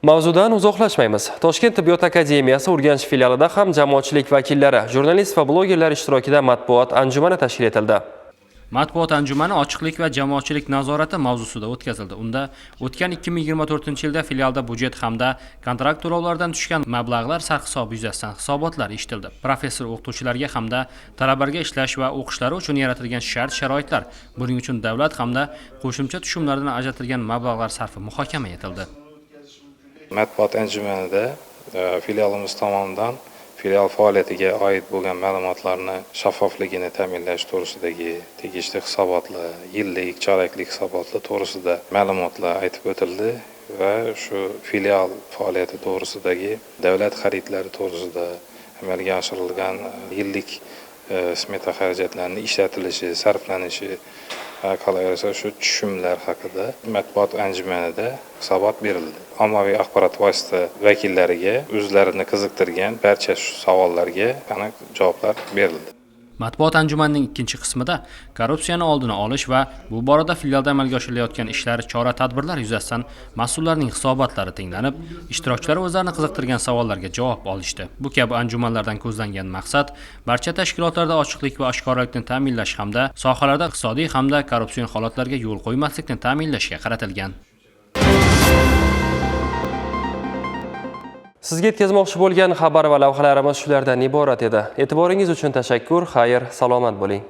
Mavzudan uzoqlashmaymiz. Toshkent tibbiyot akademiyasi Urganch filialida ham jamoatchilik vakillari, jurnalist va blogerlar ishtirokida matbuot anjumani tashkil etildi. Matbuot anjumani ochiqlik va jamoatchilik nazorati mavzusida o'tkazildi. Unda o'tgan 2024-yilda filialda budjet hamda kontrakt to'lovlaridan tushgan mablag'lar sarhisobi yuzasidan hisobotlar eshitildi. Professor o'qituvchilarga hamda talabalarga ishlash va o'qishlari uchun yaratilgan shart-sharoitlar, buning uchun davlat hamda qo'shimcha tushumlardan ajratilgan mablag'lar sarfi muhokama etildi. Matbuot anjumanida filialimiz tomonidan filial faoliyatiga oid bo'lgan ma'lumotlarni shaffofligini ta'minlash to'g'risidagi tegishli hisobotlar, yillik, choraklik hisobotlar to'g'risida ma'lumotlar aytib o'tildi va shu filial faoliyati to'g'risidagi davlat xaridlari to'g'risida amalga oshirilgan yillik smeta xarajatlarini ishlatilishi, sarflanishi, qolaversa shu tushumlar haqida matbuot anjumanida hisobot berildi. Ommaviy axborot vosita vakillariga o'zlarini qiziqtirgan barcha shu savollarga aniq javoblar berildi. Matbuot anjumanining ikkinchi qismida korrupsiyani oldini olish va bu borada filialda amalga oshirilayotgan ishlar, chora-tadbirlar yuzasidan mas'ullarning hisobotlari tinglanib, ishtirokchilar o'zlarini qiziqtirgan savollarga javob olishdi. Bu kabi anjumanlardan ko'zlangan maqsad barcha tashkilotlarda ochiqlik va oshkoralikni ta'minlash hamda sohalarda iqtisodiy hamda korrupsion holatlarga yo'l qo'ymaslikni ta'minlashga qaratilgan. Sizga yetkazmoqchi bo'lgan xabar va lavhalarimiz shulardan iborat edi. E'tiboringiz uchun tashakkur, xayr, salomat bo'ling.